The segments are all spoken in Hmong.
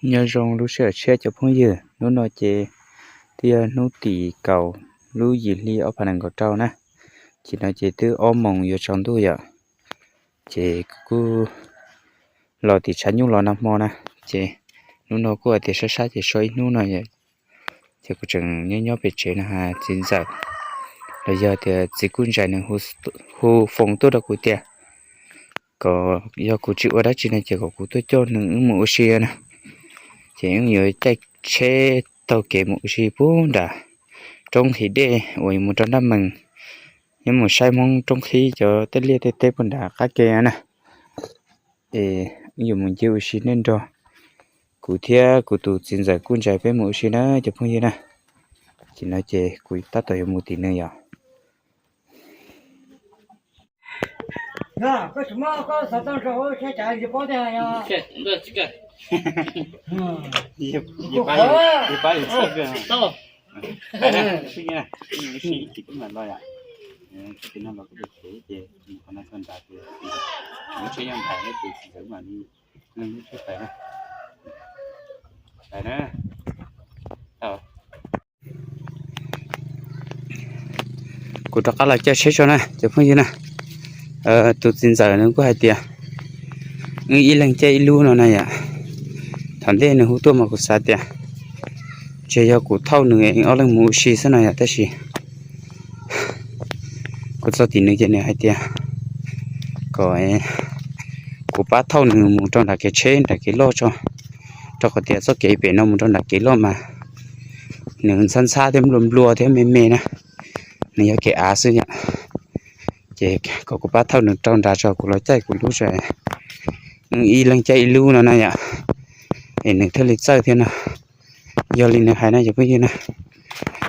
Nyob zoo lub sij hawm tshiab cov phooj ywg, hnub no ces twb yog hnub tim kaum lub yim hli ob phav nees nkaum rau na. Ces no ces twb ob moos yuav tsaus ntuj yom, ces kuv kuj los tim tshav nyuj los nag hmo na, ces hnub no kuj hais tias sab sab ces so ib hnub no, ces kuv tseem nyob nyob pem tsev no, txiv ntxawm los yog tias txiv kuj ntsais nws hu foos tuaj rau kuv tias kom yog kuv tsis ua dab tsi no ces kom kuv tuaj coj nws wb mus ua si na. Ces wb yuav caij tsheb taug kev mus ua si puag nram roob his dej uas yuav mus rau Naj Mees, yuav mus saib Hmoob roob qhib cov tej liaj tej teb puag nram qab ke na. Es wb yuav mus ncig ua si nej nrog. Kuv thiab kuv tus txiv ntxawm kuj ntsais peb mus ua si na cov phooj ywg na. Ces no ces kuv tab tom yuav mus tim nws yom. Kuv rov qab los caij tsheb tso na cov phooj ywg na. Tus txiv ntxawm nws kuj hais tias wb ib leeg caij ib lub no na yom. Thaum ntej nws hu tuaj mas kuv xav tias ntshe yog kuv thauj nws ob leeg mus ua si xwb no yom, tab sis kuv txog tim nws ces nws hais tias kom kuv pab thauj nws mus rau nram kev tsheb nram kev loj tso, rau qhov tias txoj kev pem no mus rau nram kev loj mas nws ntxhab ntxhab thiab nplua nplua thiab me me na, nws yog kev av xwb yom. Ces kom kuv pab thauj nws rau nrad tso, kuv los caij kuv lub tso, ib leeg caij ib lub no na yom. Es nws thiaj li txawj thiab no. Yog li nws hais na cov phooj ywg na,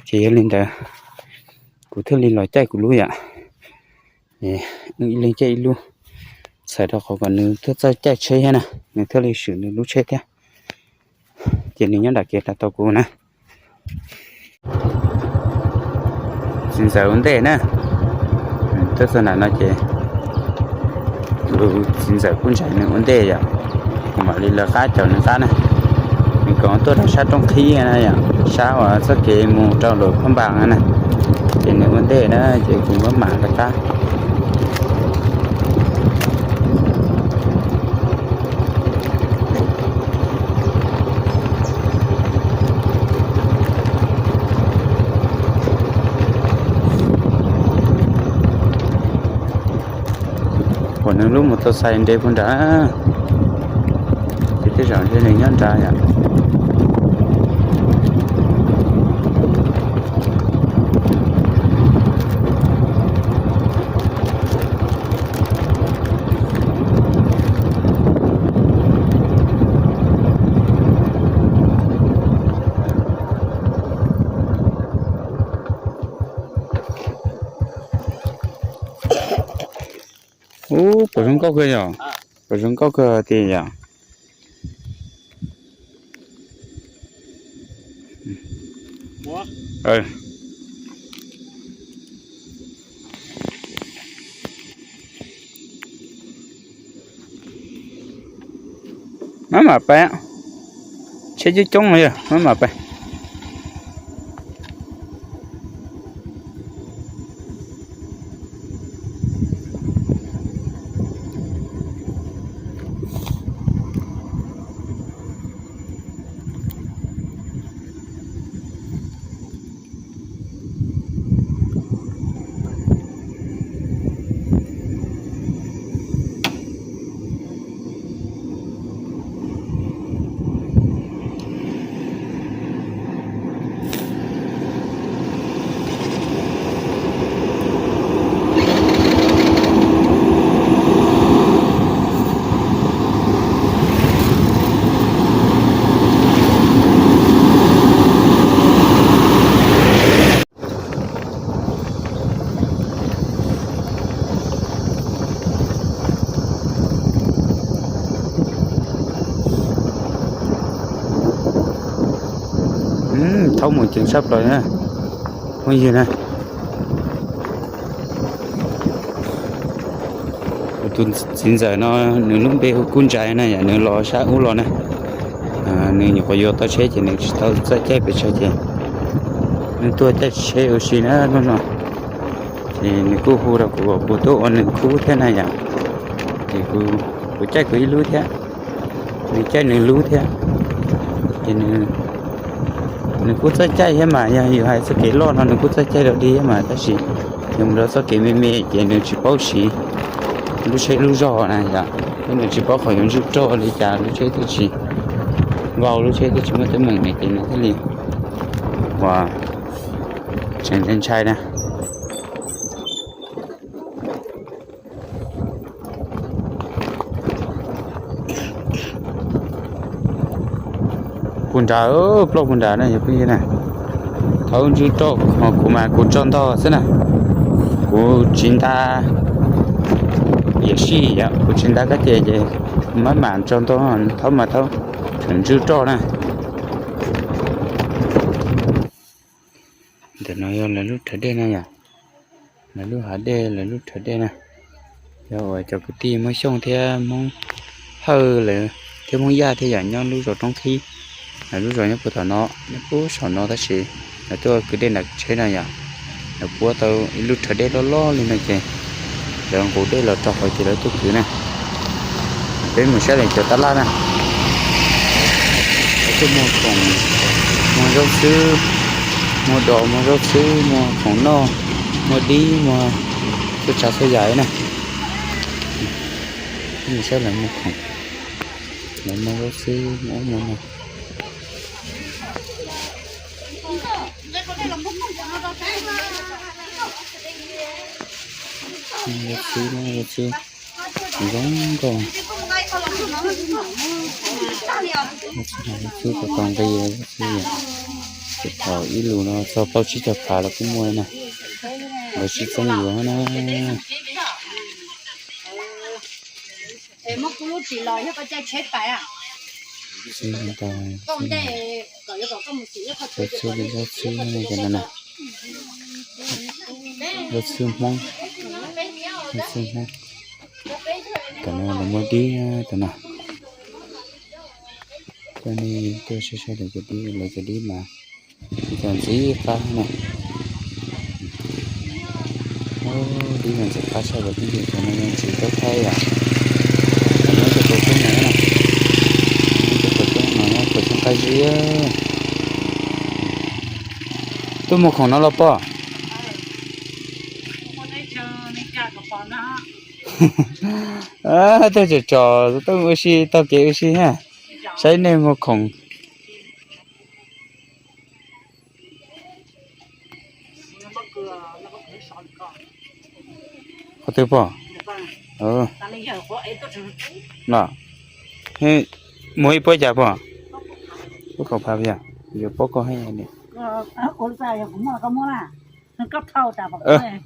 ces yog li ntawd kuv thiaj li los caij kuv lub yom. Ib leeg caij ib lub, txhawm rau qhov kom nws thiaj txawj caij tsheb thiab na, nws thiaj li swm nws lub tsheb thiab. Ces nws nyob nram kev rau tau kuv na. Txiv ntxawm ua ntej na, tuaj txog nram no ces tus txiv ntxawm kuj ntsais nws ua ntej yom. Kuv mam li lawv qab caum nws qab na. Nws kom tuaj rau sab roob qhib na yom, sab uas txoj kev mus rau Luam Phab Npas na. Ces nws ua ntej na, ces kuv mam mam lawv qab. Pom nws lub mus tau xais ntev puag nrad, ces tej zaum ntshe nws nyob nrad yom. Ub, puas zoo nkauj kawg yom? Puas zoo nkauj kawg tiag yom? Maj mam pais, tsheb coob coob no yog maj mam pais. Thaub mus ceev sab plaws na, phooj ywg na. Kuv tus txiv ntxawm no nws lub npe hu Kub Ntsais na yom, nws los sab ub los na. Nws nyuam qhuav yuav tau tsheb ces nws tsis tau txawj caij pes tsawg ces nws tuaj caij tsheb ua si na hnub no. Ces nws kuj hu rau kuv, kuv tuaj ua nws khub thiab na yom. Ces kuv caij kuv ib lub thiab, nws caij nws lub thiab. Ces nws kuj txawj caij thiab mas, yog yus hais txoj kev loj no nws kuj txawj caij dog dig thiab mas, tab sis yus mus rau txoj kev me me ces nws tsis paub siv lub tsheb lub zog na yom, thiab nws tsis paub qhov yuav ntswj roj li cas lub tsheb thiaj tsis vau, lub tsheb thiaj tsis muaj teeb meem na, ces nws thiaj li uas tseem ntshai ntshai na. Puag nrad, plaub puag nrad na yog phooj ywg na. Thaum ntswj roj kuv mas kuv tso ntog xwb na, kuv tsis nta yam sij yom, kuv tsis nta kab ces ces maj mam tso ntog, thaum mas thaum tseem ntswj roj na. Ntawm no yog lawv lub rhawv dej na yom, lawv lub hav dej, lawv lub rhawv dej na. Yog uas cov kwv tij Hmoob Xyooj thiab Hmoob Hawj lawv thiab Hmoob Yaj thiab yom, nyob lub zos Roob Qhib, lawv lub zos nyob puag tom no, nyob puag saum no tab sis lawv tuaj kwv dej nram tsheb no yom. Lawv puab tau ib lub rhawv dej loj loj li no ces lawv nqus dej los rau hauv ces lawv tuaj kwv na. Peb mus saib lawv cov tab laj na. Lawv tuaj muag khoom, muag zaub xwb, muag dos, muag zaub xwb, muag khoom noj, muag dib, muag txhua tsav txhua yam na. Peb mus saib lawv muag khoom, lawv muag zaub xwb, muag ub muag no. Zaub xwb, zaub xwb zoo nkauj. Zaub xwb, zaub xwb, tau nqi zaub xwb yom. Ces thaum ib lus no txog plaub tsib caug phav los kuj muaj na. Lawv sib txeeb yuav na. Xwb ntau, zaub xwb, zaub xwb, zaub xwb na, cov no na. Zaub xwb Hmoob, zaub xwb Hmoob. Cov no lawv muag dib, cov no. Coj nej tuaj saib saib lawv cov dib, lawv cov dib mas ib co ntxim qab na. Dib mas ntxim qab saib, lawv pheej yog cov no ntxim qab thaij yom. Cov no cov kaus xyoob no, cov kaus xyoob no, kaus xyoob qab zib. Tuaj muag khoom no los pog? Tuaj tsom tsom, tuaj ua si taug kev ua si ha. Saib nej muag khoom. Qhov twg pog? Muag ib puab cas pog? Puab kaum phav yog, yuav paub koj heev.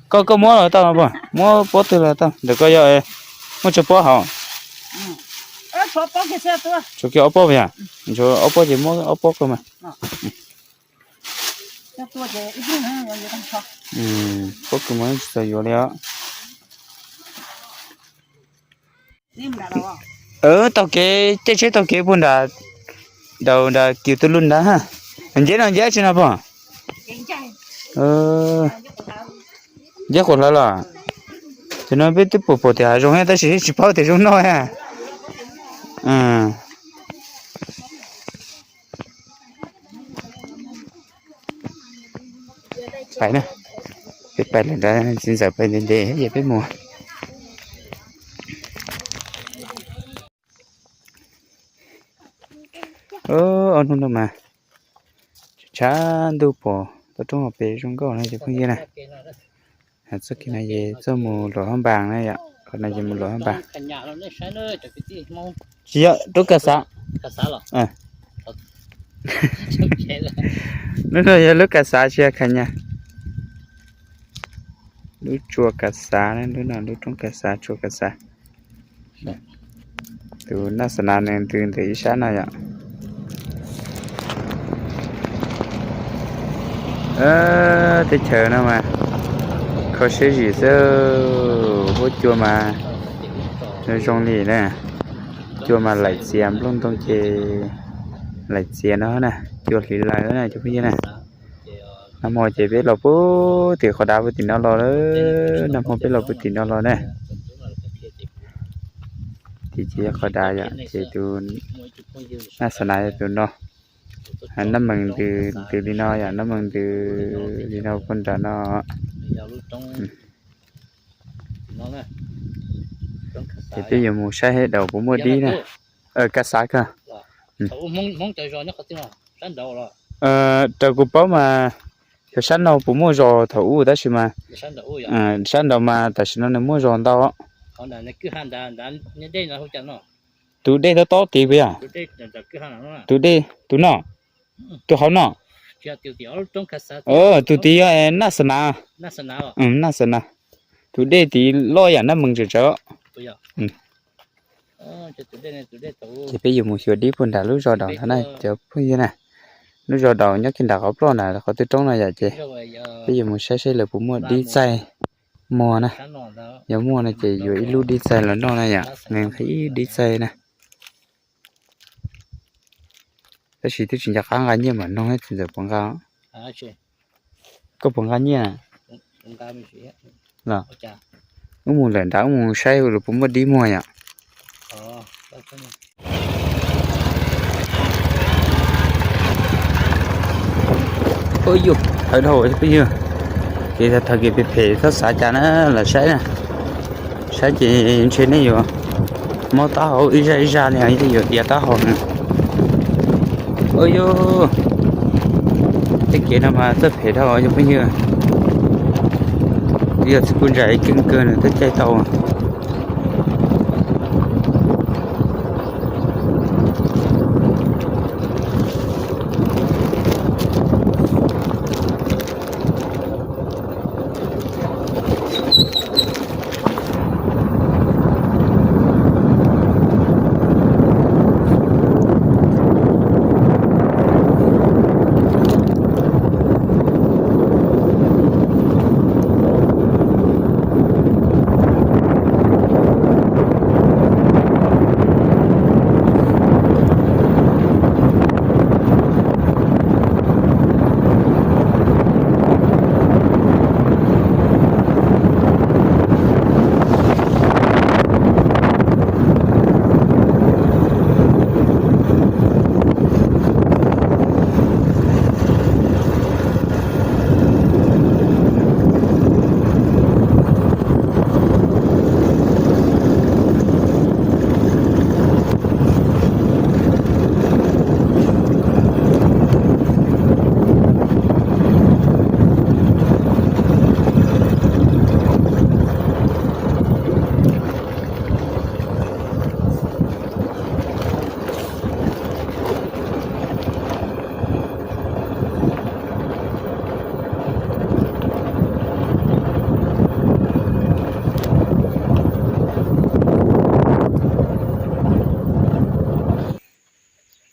Koj, koj muab los tau pog, muab pob twg los tau, ntawm koj yog muab tsawg pob hauv? Tshuav kiag ob pob yog? Tshuav ob pob ces muab ob pob kawg mas. Pob kawg mas tsis txaus yuav li os. Taug kev, caij tsheb taug kev puag nram, nram kiv tu lug nrad. Nceb no nceb tsi no pog? Nceb quas hlawv los? Tam no peb twb pom pom tias hav zoov tab sis tsis paub tias zoo noj. Pais na, peb pais lawm nrad, txiv ntxawm pais ntev ntev ces peb mus. Ob hnub no mas tshav ntuj pom toj roob hauv pes zoo nkauj no ces phooj ywg na. Txoj kev no ces txoj mus Luam Hab Npas na yom, qhov no ces mus Luam Hab Npas. Tsis yog roob Kas Xav. Lub no yog lub Kas Xav tsis yog Khas Nyas. Lub tsua Kas Xav, lub no lub roob Kas Xav, tsua Kas Xav. Tus naj xa nas nws ntws ntawm ib sab no yom. Teb chaws no mas kho siab zim xwb, huab cua mas zoo li na. Cua mas laim txias nplooj ntoo ces Laim txias no na, cua hliv lawm na cov phooj ywg na. Nag hmo ces peb los puag tim qhov dav puag tim no los lawm, nag hmo peb los puag tim no los na. Tim ces yog qhov dav yom, ces tus naj xa nas yog tus no. Nab mees ntws ntws li no yom, nab mees ntws li no puag nram no. Ces peb yuav mus saib daus puas muaj dib na. Ka xav kawg. Raws kuv paub mas, xyov sab no puas muaj zos thaum ub tab sis mas sab nraud mas tam sim no nws muaj zos ntau. Tus dej tob tob tid puas yog? Tus dej tus no, tus hauv no. Tus tid yog naj xa nas, naj xa nas. Tus dej tid loj yam naj mees tsawv tsawv. Ces peb yuav mus xyuas dib puag nram lub zos daus ntawd na cov phooj ywg na. Lub zos daus nyob kiag nram qhov ploj nram qhov twg roob no yom, ces peb yuav mus saib saib lawv puas muaj dib txaij muag na. Yog muaj no ces yuav ib lub dib txaij los noj na yom, nqhis ib dib txaij na. Tab sis twb tsis nco qab nqa nyiaj mam nug txiv ntxawm puas nqa. Koj puas nqa nyiaj? Los, wb mus lawm nrad wb mus saib lawv puas muaj dib muag yom. Ua yuj, hawv dhau phooj ywg. Kev thaum kev phem phem txhob xav cas na, lam saib na. Saib ces ntshe nej yuav mob taub hau ib zaj ib zaj li, yeej yuav diav taub hau na. Ua yuj, tej kev no mas txawj phem dhau cov phooj ywg. Yog txiv kuj ntsa ib keeb kawg nws thiaj caij tau.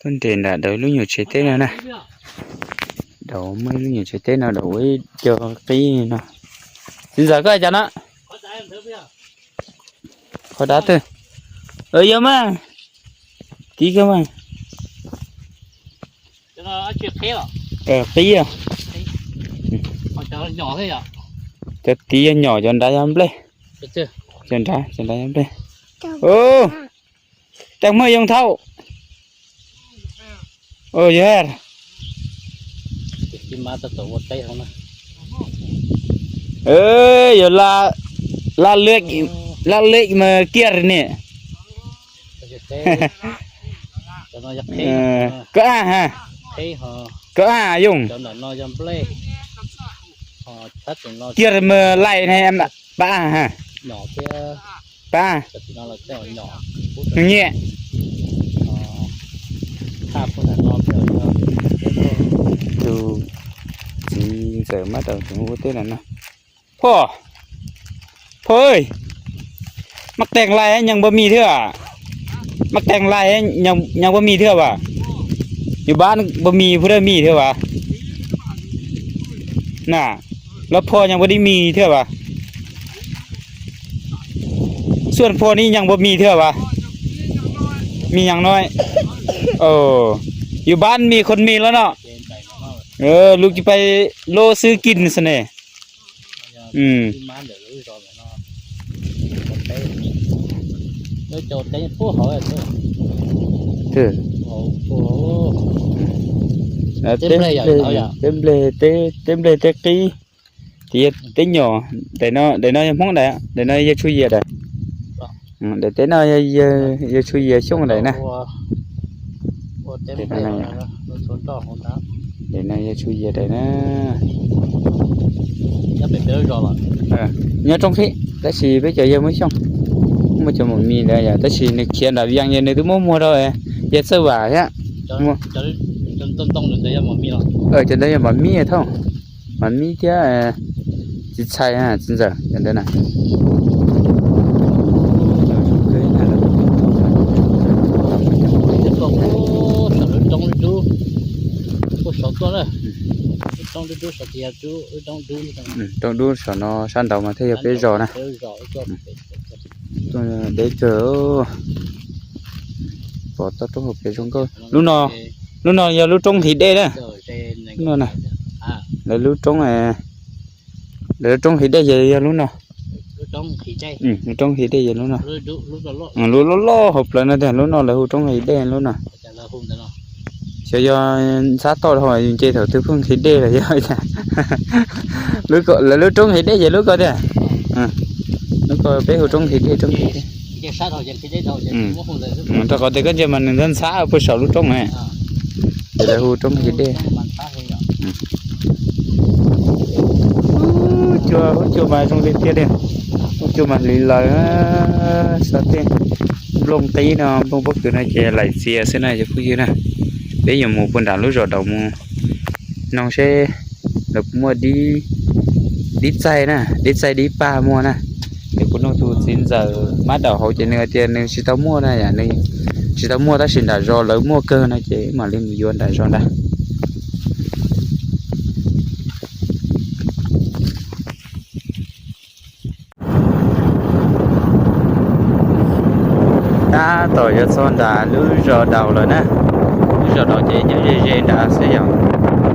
Tuaj nres nram daus lub nyuag tsev teb no na. Daus muaj ib lub nyuag tsev teb no daus ua ib co qib no. Txiv ntxawm koj cas no? Qhov dav twg? Yog mas. Tiv koj mas. Qib. Cov tiv yog nyom, cov nrad yog nplej. Cov nrad, cov nrad yog nplej. Ua, cas muaj yoo thauj. Ua yog, yuav la lej mas kiag ne. Koj aj ha, koj aj yoo. Kiag mas lais ne, pab aj ha, pab aj. Nyiam. Tus txiv ntxawm mab daus tus ua teb no no. Phoj, phoj, mab qeeg lais nyeem npua mis thiab, mab qeeg lais nyeem npua mis thiab as, yus pab npua mis phu dawj mis thiab as. Na, lawv phoj nyeem npua dib mis thiab as. Xuaj phoj nib nyeem npua mis thiab as. Mis nyeem no, yus Yus npab mis khuv mis los no. Lub cib pais lub xwb kis xwb ne. Teb nplej, teb nplej teb qib. Ces yog teb nyom, daim no yog Hmoob daim, daim no yog Tshuj Yias daim. Daim teb no yog Tshuj Yias Xyooj daim na. Daim no yog Tshuj Yias daim na. Nyob roob qhib tab sis peb cov yog muab Xyooj, muaj cov mos mis ntawd yom, tab sis nws khiav nram Vias ces nws twb muab muag rau yawg Txawj Vam thiab. Cov ntawd yog mos mis thauj, mos mis thiab txiv txhais txiv ntxawm cov ntawd na. Roob dub saum no sab nraud mas thiaj yog peb zos na. Deb kawg. Pom toj roob hauv pes zoo nkauj. Lub no, lub no yog lub roob nqhis dej na. Lub no na, lawv lub roob, lawv lub roob nqhis dej ces yog lub no. Lub roob nqhis dej yog lub no. Lub loj loj hauv plawv no tiag, lub no lawv hu roob nqhis dej lub no. Xyov yog ntxhab toj dhau yus nce thaum twg pheej nqhis dej los yog cas. Lub ko, lawv lub roob nqhis dej ces lub ko tiag. Lub ko peb hu roob nqhis dej, roob nqhis dej. Rau qhov tias koj ntsia mas nws ntxhab ntxhab puag saum lub roob na. Ces lawv hu roob nqhis dej. Ub, cua, ub, cua mas zoo li tiag li. Ub, cua mas hliv lawm. Xav tias nplooj qib no, nplooj pob kws no ces laim txias xwb na cov phooj ywg na. Peb yuav mus puag nram lub zos daus mus noog seb lawv puas muaj dib, dib txaij na, dib txaij dib paj muag na. Ces kuv noog tus txiv ntxawm mab daum hauv ces nws hais tias nws tsis tau muaj na, yam nws tsis tau muaj tab sis nram zos lawv muaj kawg no ces mam li mus yuav nram zos ntag. Tab tom yuav txog nram lub zos daus lawm na. Lub zos daus ces nyob ze ze nrad xwb yom.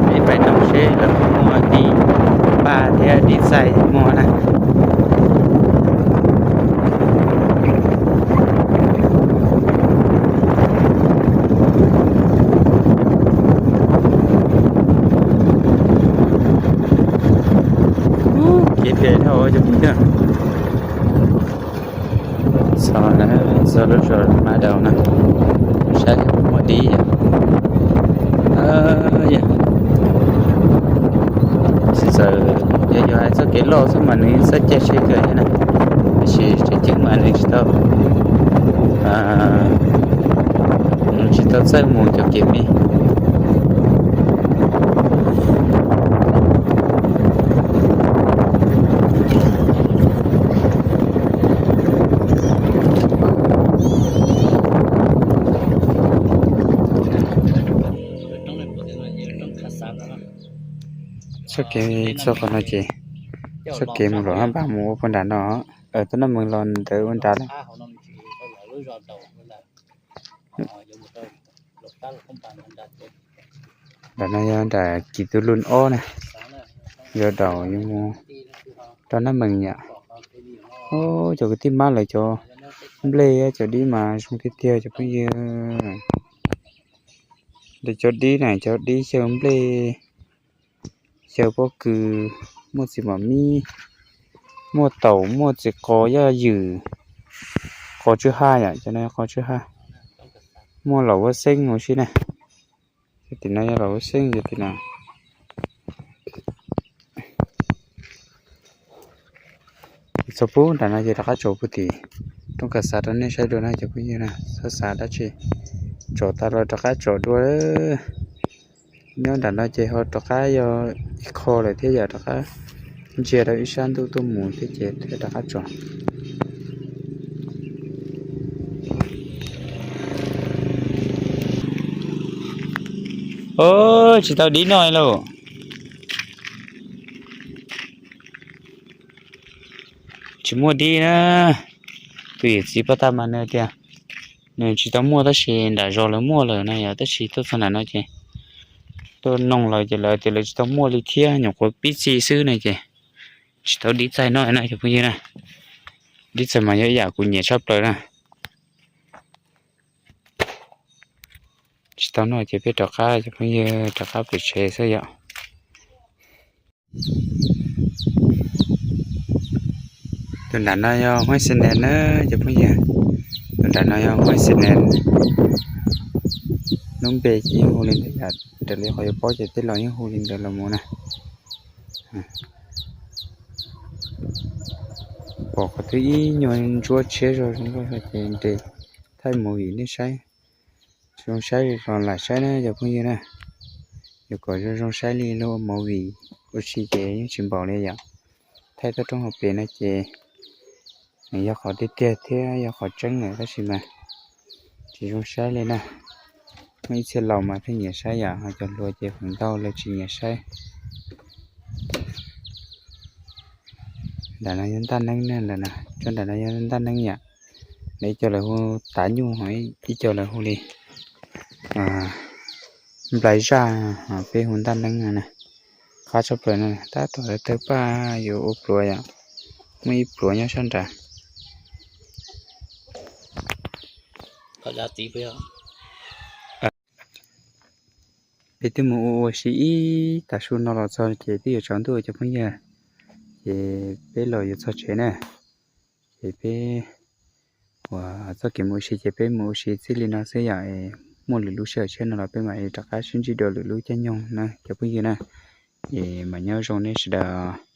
Peb pais noog seb lawv muaj dib paj thiab dib txaij muag na. Kev phem dhau cov phooj ywg. Txog, txog lub zos mab daus na, saib muaj dib yom. Txiv ntxawm yog yus hais txoj kev loj xwb mas nws yeej txawj caij tsheb kawg thiab na, tab sis tseem ceeb mas nws tsis tau, nws tsis tau txawj mus cov kev me. Txoj kev txog qhov no ces, txoj kev mus lawm hab npaj mus ua puag nram no. Tuaj Naj Mees los ntawd ua nrad na. Nram no yog nram Kis Tus Lun ob na, yog daus yuav mus rau Naj Mees yom. Cov kwv tij, mab lawv cov nplej cov dib mas zoo tiag tiag cov phooj ywg. Lawv cov dib na, cov dib xyaw nplej, xyaw pob kws, muaj txiv mom mib, muaj taum, muaj txiv qos yaj ywm, qos tsw ha yom, cov no qos tsw ha, muaj laum huab xeeb huv si na. Tim no yog laum huab xeeb, tim no. Txog puag nram no ces rov qab tsom puag tim rooj kas xav rau nej saib dua na cov phooj ywg na. Txhob xav dab tsi, tsom tas los rov qab tsom dua. Nyob nram no ces ho rov qab yog ib qho lawm thiab yom, rov qab ntsia rau ib sab ntuj tuaj mus thiab ces thiaj rov qab tsom. Tsis tau dib noj lauj. Tsis muaj dib na. Tus yawm txiv poj tag mas nws tias Nws tsis tau muaj tab sis nram zos lawv muaj lawm na yom, tab sis tuaj txog nram no ces tuaj noog lawv ces lawv tias lawv tsis tau muaj li thiab, nyuam qhuav pib txi xwb na ces tsis tau dib txaij noj na cov phooj ywg na. Dib txaij mas yog ib yam kuv nyiam tshaj plaws na. Tsis tau noj ces peb rov qab cov phooj ywg, rov qab pem tsev xwb yom. Tus nram no yog Huab Xi Nes na cov phooj ywg. Tus nram no yog Huab Xi Nes. Lub npe ces yeej hu li ntawd yom, raws li qhov yuav paub ces tej laus yeej hu li ntawd los mus na. Pom qhov twg ib nyuag ntsuab tshiab zog zoo nkauj zog ces nres thaij movie nej saib. Zoo saib los lam saib na cov phooj ywg na. Yuav kom zoo zoo saib li lub movie ua si ces yeej tsis npaum li yom. Thaij toj roob hauv pes no ces nws yog qhov tiag tiag thiab yog qhov tseeb lawm tab sis mas tsis zoo saib li na. Muaj ib txhia laus mas thiaj nyiam saib yom, ho cov hluas ces feem ntau lawv tsis nyiam saib. Nram no yog ntaj neeb na, nram no, tsob nram no yog ntaj neeb yom. Lawv ib co lawv hu tav nyuj, ib co lawv hu li nplai zaj, peb hu ntaj neeb na. Qab tshaj plaws na, tab tom lawv tawg paj yuav ua pluav yom, muaj ib pluav nyob sab nrad. Peb twb mus ua ua si ib tag su no los txog ces twb yuav tsaus ntuj cov phooj ywg, ces peb los yuav txog tsev na. Ces peb uas txoj kev mus ua si ces peb mus ua si txij li no xwb yom, es muaj lwm lub sij hawm tshiab no los peb mam li rov qab sib ntsib dua lwm lub caij nyoog na cov phooj ywg na. Es mam nyob zoo nej sawv daws.